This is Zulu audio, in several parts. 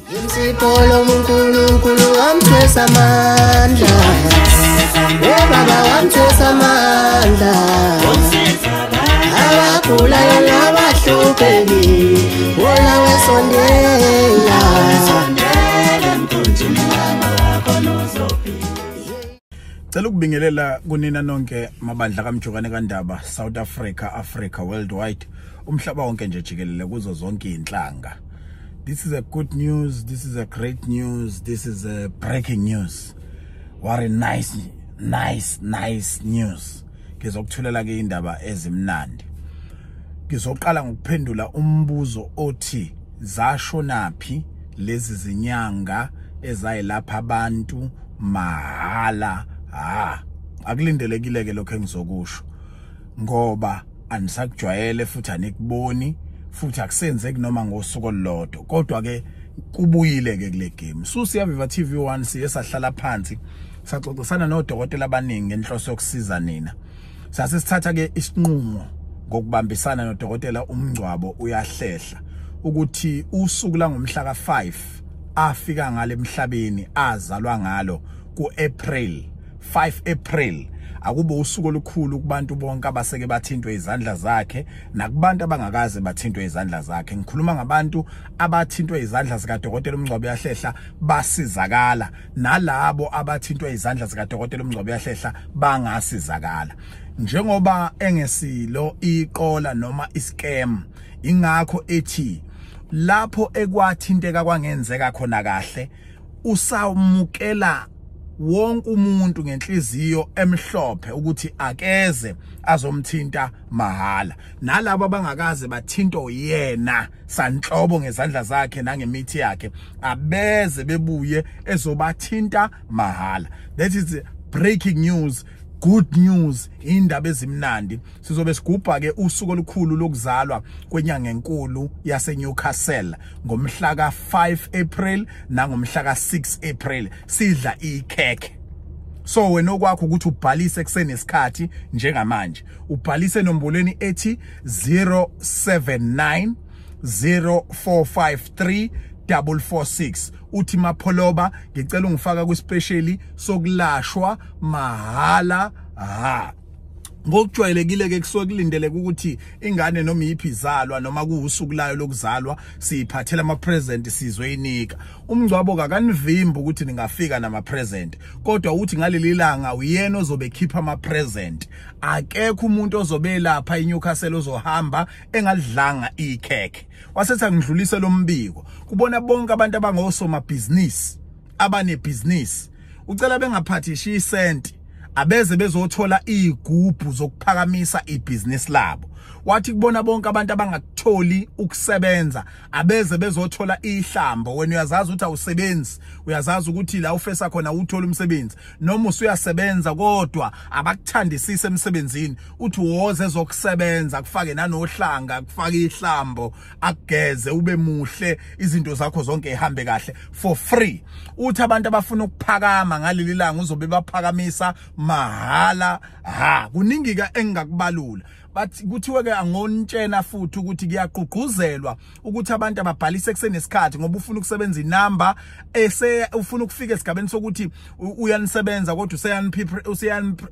Msipolo uNkulunkulu wamthwesa amandla. Baba wamthwesa amandla. Abagulayo nabahlupheki, wona wesondela. Cela ukubingelela kunina nonke mabandla kaMjokane kaNdaba, South Africa, Africa, worldwide, umhlaba wonke nje jikelele kuzo zonke inhlanga. This is a good news, this is a great news, this is a breaking news. What a nice, nice, nice news. Ngizokuthulela ke indaba ezimnandi. Ngizoqala ngokuphendula umbuzo othi zashonaphi lezi zinyanga ezayilapha abantu mahala. Ha, akulindelekile ke lokho engizokusho ngoba anisakujwayele futhi anikuboni futhi akusenzeki noma ngosuku olulodwa, kodwa ke kubuyile ke kule game. Susiyaviva TV1 siye sahlala phansi saxoxisana nodokotela abaningi ngenhloso yokusiza nina. Sase sithatha ke isinqumo ngokubambisana nodokotela uMngcwabo uyahlehla ukuthi usuku la ngomhla ka5 afika ngale emhlabeni azalwa ngalo kuApril 5 April akube usuku olukhulu kubantu bonke abaseke bathintwe izandla zakhe nakubantu abangakaze bathintwe izandla zakhe. Ngikhuluma ngabantu abathintwe izandla zikaDokotela uMngcwabo uyahlehla basizakala, nalabo abathintwe izandla zikaDokotela uMngcwabo uyahlehla bangasizakala. Njengoba engesilo iqola noma iscam, ingakho ethi lapho ekwathinteka kwangenzeka khona kahle usamukela wonke umuntu ngenhliziyo emhlophe ukuthi akeze azomthinta mahala, nalabo abangakaze bathintwe yena sanhlobo ngezandla zakhe nangemithi yakhe abeze bebuye ezobathinta mahala. That is breaking news, good news, indaba ezimnandi. Sizobe sigubha ke usuku olukhulu lokuzalwa kwenyanga enkulu yase Newcastle ngomhla ka5 April nangomhla ka6 April, sidla ikhekhe. So wena okwakho ukuthi ubhalise kusenesikhathi njengamanje, ubhalise nombolweni ethi 079 0453 446 uthi Mapholoba ngicela ungifaka kwispecial sokulashwa mahala. Ha, ngokujwayelekile ke kusuke kulindeleke ukuthi ingane noma iyiphi izalwa noma kuusuku layo lokuzalwa siyiphathela ama present sizoyinika. Umngcwabo kakanivimbi ukuthi ningafika nama present, kodwa uthi ngaleli langa uyena ozobe khipha ama present. Akekho umuntu ozobe lapha eNewcastle ozohamba engalidlanga ikhekhe. Wasethi angidlulise lo mbiko kubona bonke abantu abangosomabhizinisi abanebhizinisi, ucela bengaphathishi isenti, abeze bezothola igubhu zokuphakamisa ibhizinisi labo. Wathi kubona bonke abantu abangakutholi ukusebenza abeze bezothola ihlambo. Wena uyazazi ukuthi awusebenzi, uyazazi ukuthi la ufesa khona uthola umsebenzi, noma usuyasebenza kodwa abakuthandisise emsebenzini, uthi woze ezokusebenza kufake nanohlanga, kufake ihlambo, akugeze ube muhle, izinto zakho zonke ihambe kahle for free. Uthi abantu abafuna ukuphakama ngaleli langa uzobe baphakamisa mahala. Ha, kuningi ke engingakubalula. Bathi kuthiwe ke angontshena futhi ukuthi kuyagqugquzelwa ukuthi abantu ababhalise kusenesikhathi, ngoba ufuna ukusebenza inamba ese ufuna ukufika esigabeni sokuthi uyanisebenza kodwa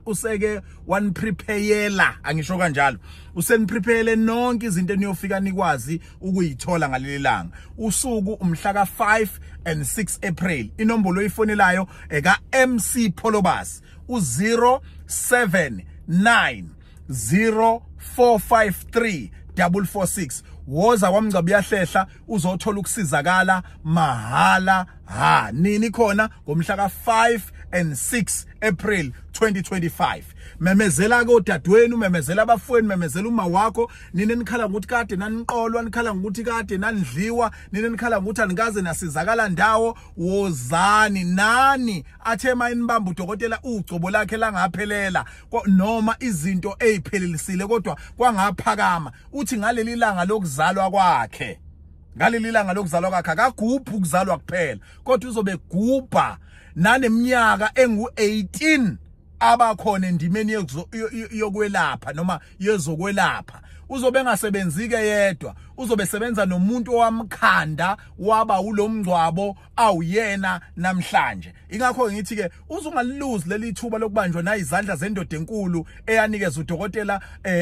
useke one prepare-ela, angisho kanjalo, useniprepare nonke izinto eniyofika nikwazi ukuyithola ngaleli langa. Usuku umhla ka5 and 6 April. Inombolo oyifonelayo eka MC Pholobas u079 0453 446. Woza kwaMngcwabo uyahlehla uzothola ukusizakala mahala. Ha, nini khona ngomhla ka5 and 6 April 2025. Memezela kodadewenu, memezela abafowenu, memezela uma wakho. Nini nikhala ngokuthi kade naniqolwa, nikhala ngokuthi kade nanidliwa, nini nikhala ngokuthi anikaze nasizakala ndawo. Wozani nani athe mayinibamba udokotela ugcobo lakhe langaphelela noma izinto eziphelelisile kodwa kwangaphakama. Uthi ngaleli langa lokuzalwa kwakhe, ngaleli langa lokuzalwa kwakhe akagubhi ukuzalwa kuphela, kodwa uzobe gubha naneminyaka engu18 abakhona endimeni yokwelapha noma yezokwelapha. Uzobe engasebenzi ke yedwa, uzobe sebenza nomuntu owamkhanda waba ulomngcwabo awuyena namhlanje. Ingakho ngithi ke uzungaliluzi leli thuba lokubanjwa nayizandla zendoda enkulu eyanikeza udokotela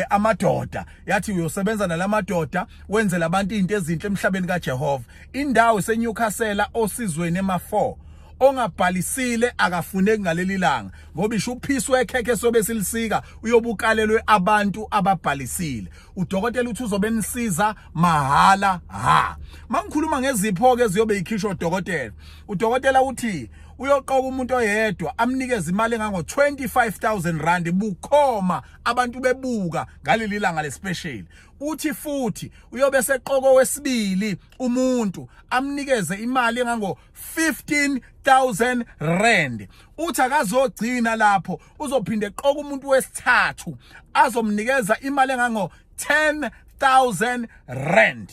amadoda, yathi uyosebenza nalamadoda wenzela abantu izinto ezinhle emhlabeni kaJehova. Indawo seNewcastle osizweni ema4, ongabhalisile akafuneki ngaleli langa, ngoba isho uphiswe ekhekhe sobe silisika uyobukalelwe abantu ababhalisile. Udokotela uthi uzobe nisiza mahala. Ha, mangikhuluma ngezipho ke eziyobe ikhishwa udokotela, udokotela uthi uyoqoka umuntu oyedwa amnikeze imali engango 25,000 rand bukhoma abantu bebuka ngaleli langa lespecial. Uthi futhi uyobe seqoko wesibili umuntu amnikeze imali engango 15,000 rand. Uthi akazogcina lapho, uzophinde eqoka umuntu wesithathu azomnikeza imali engango 10,000 rand.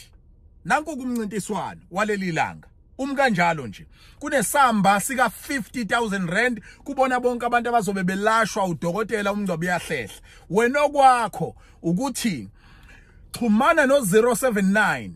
Nanku kumncintiswano waleli langa. Umkanjalo nje kunesamba sika 50,000 rand kubona bonke abantu abazobe belashwa udokotela uMngcwabo uyahlehla. Wena okwakho ukuthi xhumana no 079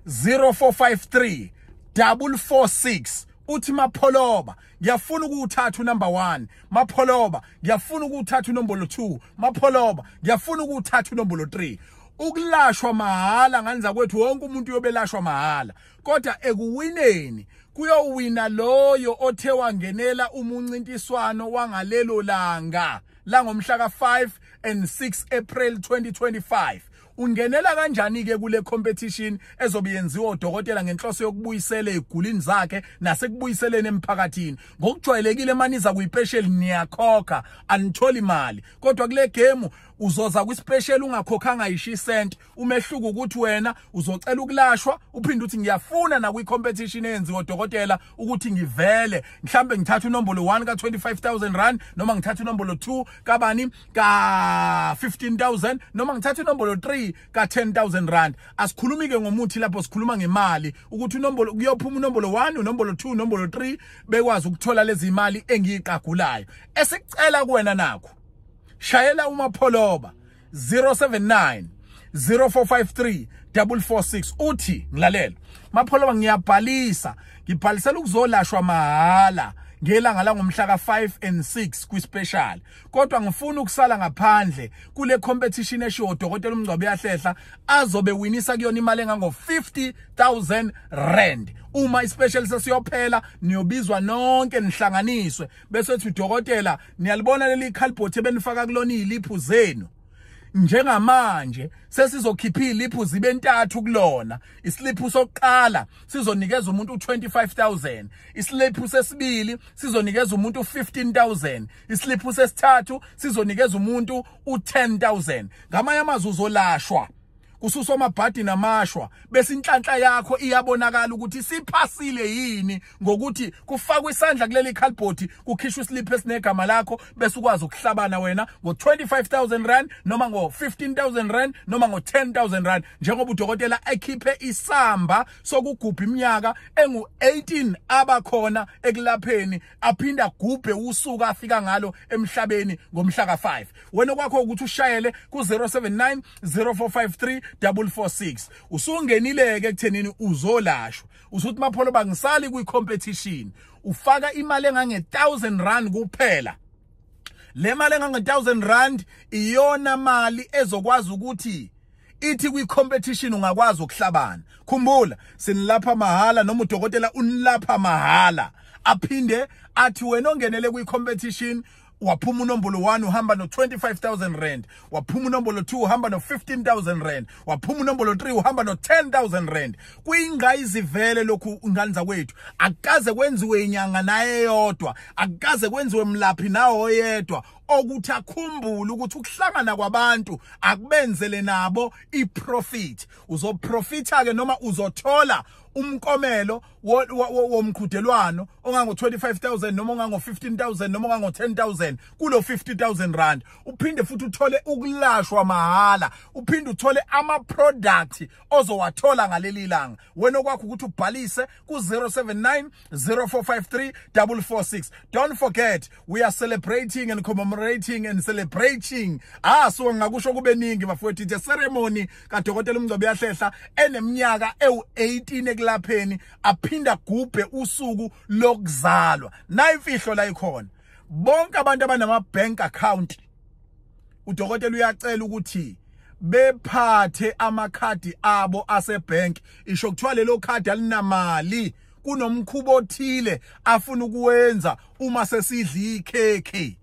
0453 446 uthi Mapholoba ngiyafuna ukuthatha unumber 1, Mapholoba ngiyafuna ukuthatha unombolo 2, Mapholoba ngiyafuna ukuthatha unombolo 3. Ukulashwa mahala nganza kwethu, wonke umuntu uyobelashwa mahala, kodwa ekuwineni kuyowina loyo othe wangenela umuncintiswano wangalelo langa langomhla ka5 and 6 April 2025. Ungenela kanjani ke kule competition ezobe yenziwa udokotela ngenhloso yokubuyisela ezigulini zakhe nasekubuyiseleni emphakathini? Ngokujwayelekile maniza kuyispecial niyakhokha, anitholi imali, kodwa kule game uzoza kwispecial ungakhokhanga isho cent. Umehluko ukuthi wena uzocela ukulashwa uphinde uthi ngiyafuna na kwi-competition eyenziwa udokotela ukuthi ngivele mhlambe ngithatha unombolo 1 ka 25,000 rand, noma ngithatha unombolo 2 kabani ka 15,000, noma ngithatha unombolo 3 ka 10,000 rand. Asikhulumi ke ngomuthi lapho, sikhuluma ngemali ukuthi unombolo kuyophuma unombolo 1, unombolo 2, unombolo 3 bekwazi ukuthola lezi imali engiyiqagulayo. Esicela kuwena nakho, shayela uMapholoba 079 0453 446 uthi ngilalela Mapholoba ngiyabhalisa, ngibhalisela ukuzolashwa mahala ngelanga langomhla ka5 and 6 kwispecial, kodwa ngifuna ukusala ngaphandle kule competition eshiwo udokotela uMngcwabo uyahlehla azobe winisa kuyona imali engango 50,000 rand. Uma ispecial sesiyophela niyobizwa nonke nihlanganiswe, bese ethi udokotela niyalibona leli cardboard ebenifaka kulona iziliphu zenu, njengamanje sesizokhipha iziliphu zibe ntathu kulona. Isiliphu sokuqala sizonikeza umuntu u25000, isiliphu sesibili sizonikeza umuntu u15000, isiliphu sesithathu sizonikeza umuntu u10000. Ngamanye amazwi uzolashwa kususwa amabhadi namashwa, bese inhlanhla yakho iyabonakala ukuthi siphasile yini ngokuthi kufakwe isandla kuleli cardboard kukhishwe islip esinegama lakho, bese ukwazi ukuhlabana wena ngo25000 rand noma ngo15000 rand noma ngo10000 rand, njengoba udokotela ekhiphe isamba sokugubha iminyaka engu18 abakhona ekulapheni, aphinda agubhe usuku afika ngalo emhlabeni ngomhla ka5. Wena kwakho ukuthi ushayele ku 079 0453 446. Usungenile ke ekuthenini uzolashwa, usuthi Mapholoba ngisali kwi-competition, ufaka imali engange 1000 rand kuphela. Le mali engange 1000 rand iyona mali ezokwazi ukuthi ithi kwi-competition ungakwazi ukuhlabana. Khumbula sinilapha mahala, noma udokotela unilapha mahala, aphinde athi wena ongenele kwi-competition waphuma unombolo 1 uhamba no 25000 rand, waphuma unombolo 2 uhamba no 15000 rand, waphuma unombolo 3 uhamba no 10000 rand. Kuyingayizivele lokhu ingane zakwethu, akukaze kwenziwe inyanga naye yodwa, akukaze kwenziwe mlaphi nawo oyedwa okuthi akhumbule ukuthi ukuhlangana kwabantu akubenzele nabo iprofit. Uzoprofita ke noma uzothola Umkomelo womqhudelwano ongango 25,000 noma ongango 15,000 noma ongango 10,000 kulo 50,000 rand. Uphinde futhi uthole ukulashwa mahala, uphinde uthole ama product ozowathola ngaleli langa. Wena okwakho ukuthi ubhalise ku 079 0453 446. Don't forget, we are celebrating and commemorating and celebrating. So ngakusho kube ningi bafowethu, the ceremony kaDokotela uMngcobo Uyahlehla eneminyaka ewu18 ekulapheni, aphinda gubhe usuku lokuzalwa. Nayi imfihlo la ikhona, bonke abantu abanama bank account, udokotela uyacela ukuthi bephathe amakhadi abo asebank. Isho kuthiwa lelo khadi alinamali, kunomkhubo othile afuna ukuwenza uma sesidla ikhekhe.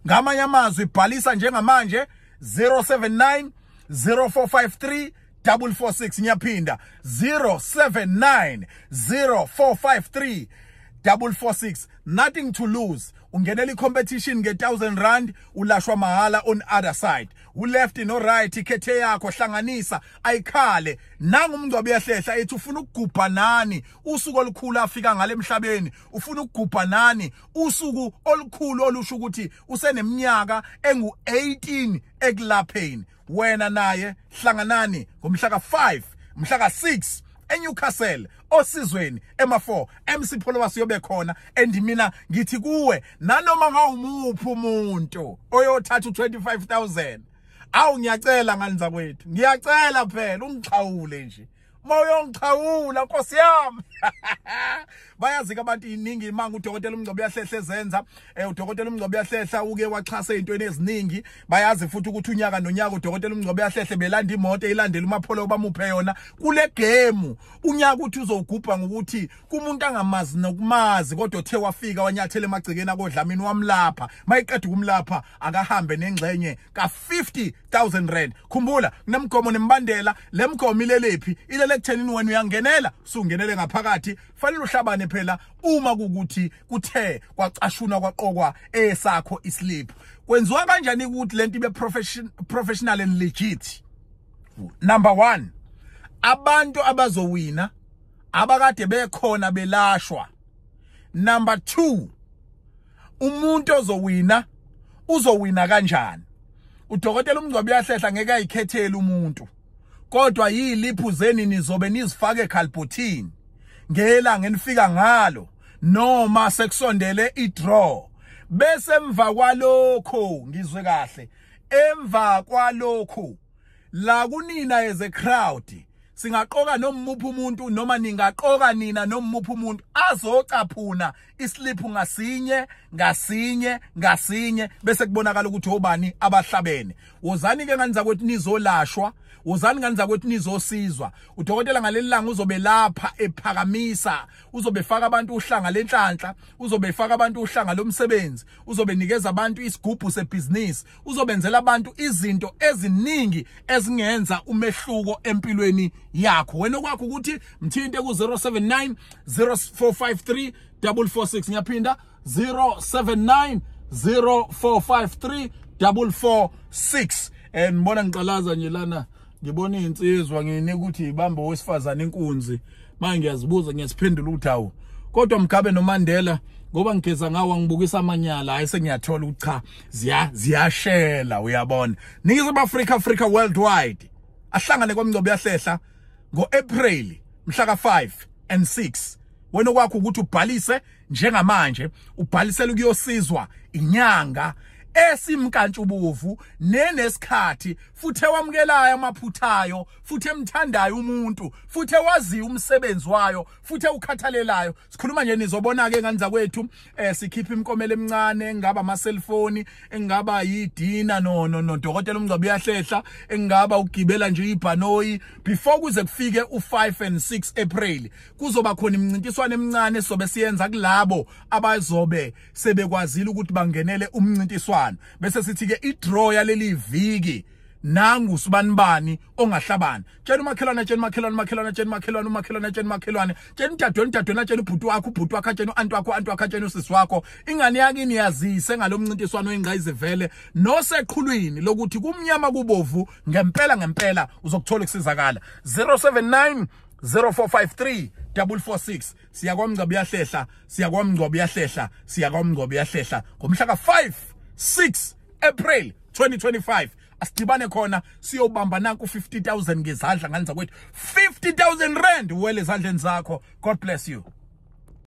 Ngamanye amazwi, bhalisa njengamanje 079 0453 446. Ngiyaphinda, 079 0453 446. Nothing to lose. Ungenela i-competition nge-1000 rand, ulashwa mahala on other side. U-left no right, ikhethe yakho, hlanganisa ayikhale. Nangu uMngcobo Uyahlehla ethi ufuna ukugubha nani usuku olukhulu afika ngale emhlabeni, ufuna ukugubha nani usuku olukhulu olusho ukuthi useneminyaka engu-18 ekulapheni. Wena naye hlanganani ngomhla ka-5, mhla ka-6 eNewcastle, osizweni ema4 MC Pholoba siyobe khona. And mina ngithi kuwe, nanoma ngawumuphi umuntu oyothatha u25000, awu ngiyacela ngani zakwethu, ngiyacela phela ungixhawule nje, mawuyongixhawula Nkosi yami. Bayazi ke abantu iningi imanga uDokotela uMngcobo Uyahlehla ezenza. uDokotela uMngcobo Uyahlehla uke waxhasa ezintweni eziningi. Bayazi futhi ukuthi unyaka nonyaka uDokotela uMngcobo Uyahlehla belanda imoto eyilandela uMapholo bamuphe yona kule game. Unyaka uthi uzogubha ngokuthi kumuntu angamazi nokumazi, kodwa uthe wafika wanyathela emagcekeni akoDlamini wamlapha. Mayiqeda ukumlapha akahambe nengxenye ka 50,000 rand. Khumbula kunemgomo nembandela, lemgomo ilelephi? Ilele ekuthenini wena uyangenela, usungenele ngaphakathi. Fanele uhlabane phela uma kukuthi kuthe kwacashunwa kwaqokwa esakho islip. Kwenziwa kanjani ukuthi lento ibe professional and legit? Number 1, abantu abazowina abakade bekhona belashwa. Number 2, umuntu ozowina uzowina kanjani? uDokotela uMngcobo Uyahlehla ngeke ayikhethele umuntu, kodwa yiliphu zeni nizobe nizifake ekhalibhothini ngelanga enifika ngalo noma sekusondele idraw. Bese emva kwalokho, ngizwe kahle, emva kwalokho la kunina as a crowd singaqoka nomuphi umuntu noma ningaqoka nina nomuphi umuntu azocaphuna islip ngasinye ngasinye ngasinye, bese kubonakala ukuthi obani abahlabene. Wozani ke ngani zakwethu nizolashwa, wozani ngani zakwethu nizosizwa. Udokotela ngaleli langa uzobe lapha ephakamisa, uzobefaka abantu uhlanga lenhlanhla, uzobefaka abantu uhlanga lomsebenzi, uzobenikeza abantu isigubhu sebhizinisi, uzobenzela abantu izinto eziningi ezingenza umehluko empilweni yakho. Wena okwakho ukuthi mthinte ku 079 0453 446. Ngiyaphinda, 079 0453 446. And ngibona ngiqalaza nje lana, ngibona insizwa nginika ukuthi ibambe owesifazana inkunzi. Manje ngiyazibuza ngiyasiphendula ukuthi hawu, kodwa Mgabe noMandela ngoba ngigeza ngawo ngibukisa amanyala, hayi sengiyathola ukuthi cha ziyashela. Uyabona, Ningizimu Afrika, Africa worldwide ahlangane kwaMngcobo Uyahlehla ngoApril mhla ka5 and 6. Wena okwakho ukuthi ubhalise njengamanje, ubhalisele ukuyosizwa inyanga esimkantshubovu nenesikhathi, futhi ewamukelayo amaphuthayo, futhi emthandayo umuntu, futhi ewaziyo umsebenzi wayo, futhi ewukhathalelayo. Sikhuluma nje nizobona ke ngani zakwethu, sikhipha imikomelo emincane, engaba ama cellphone, engaba yidina no Dokotela uMngcobo Uyahlehla, engaba ugibela nje ibhanoyi. Before kuze kufike u5 and 6 April kuzoba khona imincintiswano emincane sobe siyenza kulabo abazobe sebekwazile ukuthi bangenele umncintiswano. Bese sithi ke idraw yaleli viki nangu sibanibani ongahlabana. Tshela umakhelwane, tshela umakhelwane, umakhelwane, tshela umakhelwane, umakhelwane, tshela umakhelwane, tshela udadewenu, udadewenu, tshela ubhuti wakho, ubhuti wakho, tshela u-anti wakho, u-anti wakho, tshela usisi wakho. Ingane yakini yazise ngalomncintiswano oyingqayizivele noseqhulwini lokuthi kumnyama kubovu ngempela ngempela uzokuthola ukusizakala. 079 0453 446. Siya kwaMngcwabo uyahlehla, siya kwaMngcwabo uyahlehla, siya kwaMngcwabo uyahlehla ngomhla ka5 6 April 2025. Asidibane khona siyobamba nanku 50,000 ngezandla ngani zakwethu. 50,000 rand wele ezandleni zakho. God bless you.